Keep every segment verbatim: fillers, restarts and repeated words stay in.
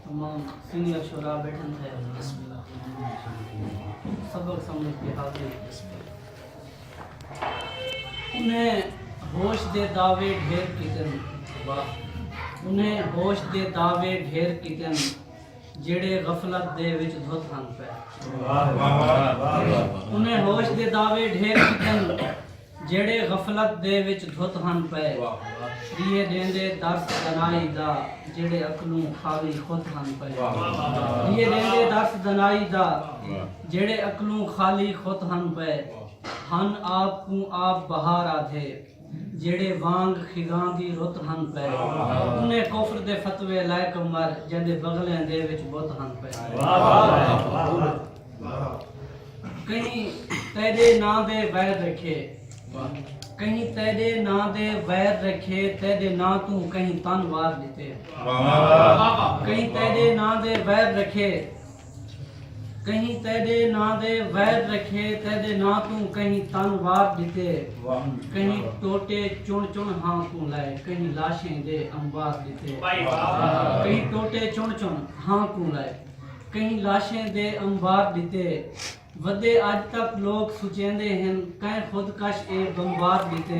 تمام سینئر شعراء ٻیٹھن تھئے، سبق سمجھ کے حاضر۔ انہیں ہوش دے دعوے ڈھیر کیتن، انہیں ہوش دے دعوے ڈھیر کیتن، جیڑھے غفلت دے وچ دھت ہن پئے۔ انہیں ہوش دے دعوے ڈھیر کیتن، جیڑھے غفلت دے وچ دھت ہن پئے۔ ݙیہے ݙیندے درس دانائی دا، جیڑھے عقلوں خالی خود ہن پئے۔ ݙیہے ݙیندے درس دانائی دا، جیڑھے عقلوں خالی خود ہن پئے۔ ہن آپ کوں آپ بہار آدھے، جیڑھے وانگ خزاں دی رت ہن پئے۔ انہیں کفر دے فتوے لائے قمر، جیندے بغلیں دے وچ بت ہن پئے۔ کہیں تیݙے ناں دے ویر رکھے، کہیں تیݙے ناں دے ویر رکھے، تیݙے ناں توں کہیں تن وار ݙتے۔ کہیں تیݙے ناں دے ویر رکھے، کہیں تیݙے ناں دے ویر رکھے، تیݙے ناں توں کہیں تن وار ݙتے۔ کہیں ٹوٹے چݨ چݨ ہاں کوں لائے، کہیں لاشیں دے انبار ݙتے۔ کہیں ٹوٹے چݨ چݨ ہاں کوں لائے، کہیں لاشیں دے انبار ݙتے۔ ودے اڄ تک لوک سچیندے ہن، کئیں خودکش اے بمبار ݙتے۔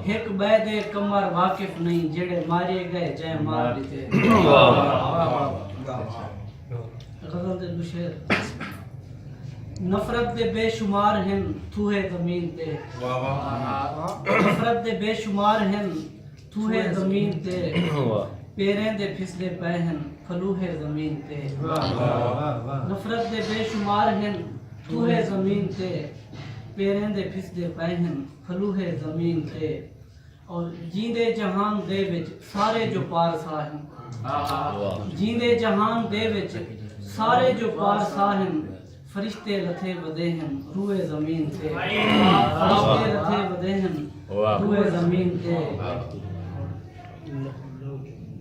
ہک ٻئے دے قمر واقف نئیں، جیڑھے مارے ڳئے جئیں مار ݙتے۔ غزل دے ݙو شعر۔ نفرت دے بے شمار ہن تھوہے زمین تے۔ نفرت دے بے شمار ہن تھوہے زمین تے۔ پیریں دے پھسدے پئے ہن پھلوہے زمین تے۔ نفرت دے بے شمار ہن تھوہے زمین تے۔ پیریں دے پھسدے پئے ہن پھلوہے زمین تے۔ اور جیندے جہان دے وچ سارے جو پارسا ہن۔ جیندے جہان دے وچ سارے جو پارسا ہن، فرشتے لتھے ودے ہن روئے زمین تے۔ فرشتے لتھے ودے ہن روئے زمین تے۔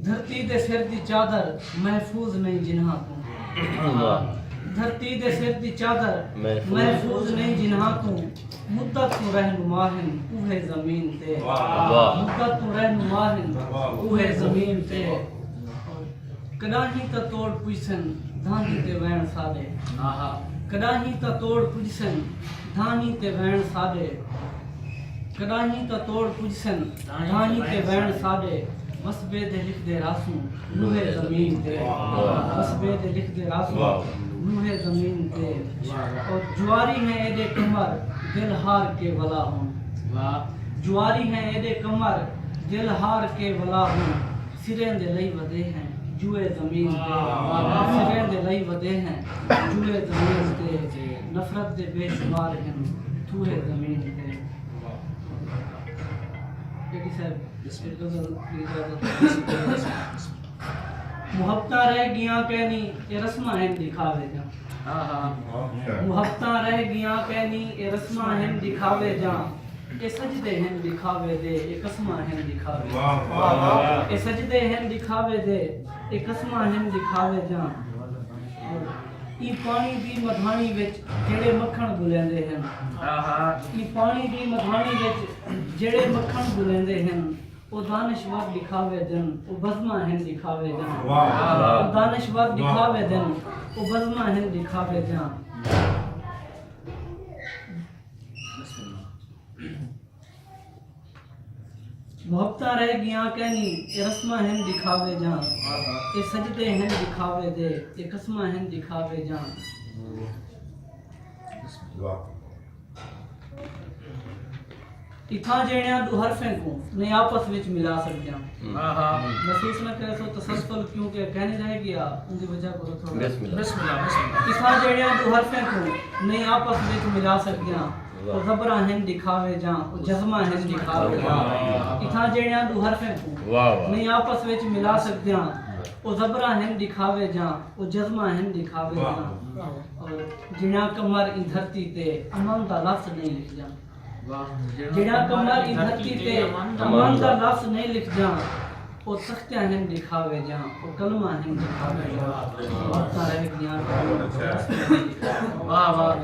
دھرتی دے سر دی چادر محفوظ نئیں جنہاں توں۔ دھرتی دے سر دی چادر محفوظ نئیں جنہاں توں۔ مدت توں رہنما ہن اوہے زمین تے۔ مدت توں رہنما ہن اوہے زمین تے۔ کݙاہیں تاں توڑ پڄسن دھاہیں تے ویݨ ساݙے۔ کݙاہیں تاں توڑ پڄسن دھاہیں تے ویݨ ساݙے۔ کݙاہیں تاں توڑ پڄسن دھاہیں تے ویݨ ساݙے۔ وسبے دے لکھدے رہسوں لوہے زمین تے۔ وسبے دے لکھدے رہسوں لوہے زمین تے۔ او جواری ہیں ایݙے قمر دل ہار کے ولا ہن۔ جواری ہیں ایݙے قمر دل ہار کے ولا ہن۔ سریں دے لئی ودے ہیں جوئے زمین تے۔ سریں دے لئی ودے ہیں جوئے زمین تے۔ نفرت دے بے شمار ہن تھوہے زمین تے۔ اے ݙیکھی صاحب، اے غزل دی اجازت۔ محبتاں رہ ڳیاں کینی، اے رسماں ہن ݙکھاوے دیاں۔ محبتاں رہ ڳیاں کینی، اے رسماں ہن ݙکھاوے دیاں۔ اے سجدے ہن ݙکھاوے دے، اے قسماں ہن ݙکھاوے دیاں۔ اے سجدے ہن ݙکھاوے دے، اے قسماں ہن ݙکھاوے دیاں۔ ایں پاݨی دی مدھاݨی وچ جیڑھے مکھݨ ڳلیندے ہن۔ ایں پاݨی دی مدھاݨی وچ جیڑھے مکھݨ ڳلیندے ہن۔ او دانشور ݙکھاوے دن، او بزماں ہن ݙکھاوے دن۔ او دانشور ݙکھاوے دن، او بزماں ہن ݙکھاوے دن۔ محبتاں رہ ڳیاں کینی، اے رسماں ہن ݙکھاوے دیاں۔ اے سجدے ہن ݙکھاوے دے، اے قسماں ہن ݙکھاوے دیاں۔ اتھاں جیڑھیاں ݙو حرفیں کوں نئیں آپس وچ ملا سڳدیاں۔ محسوس نہ کریسو تسلسل، کیونکہ کہنی رہ ڳیا، اوندی وجہ کروں تھوڑا۔ بسم اللہ۔ بسم اللہ، بسم اللہ۔ اتھاں جیڑھیاں ݙو حرفیں کوں نئیں آپس وچ ملا سڳدیاں، او زبراں ہن ݙکھاوے دیاں، او جزماں ہن ݙکھاوے دیاں۔ اتھاں جیڑھیاں ݙو حرفیں کوں نئیں آپس وچ ملا سڳدیاں، او زبراں ہن ݙکھاوے دیاں، او جزماں ہن ݙکھاوے دیاں۔ اور جیڑھیاں قمر ایں دھرتی تے امن دا لفظ نئیں لکھدیاں۔ جیڑھیاں قمر ایں دھرتی تے امن دا لفظ نئیں لکھدیاں، او تختیاں ہن ݙکھاوے دیاں، او قلماں ہن ݙکھاوے دیاں۔ محبتاں رہ ڳیاں۔ واہ، واہ۔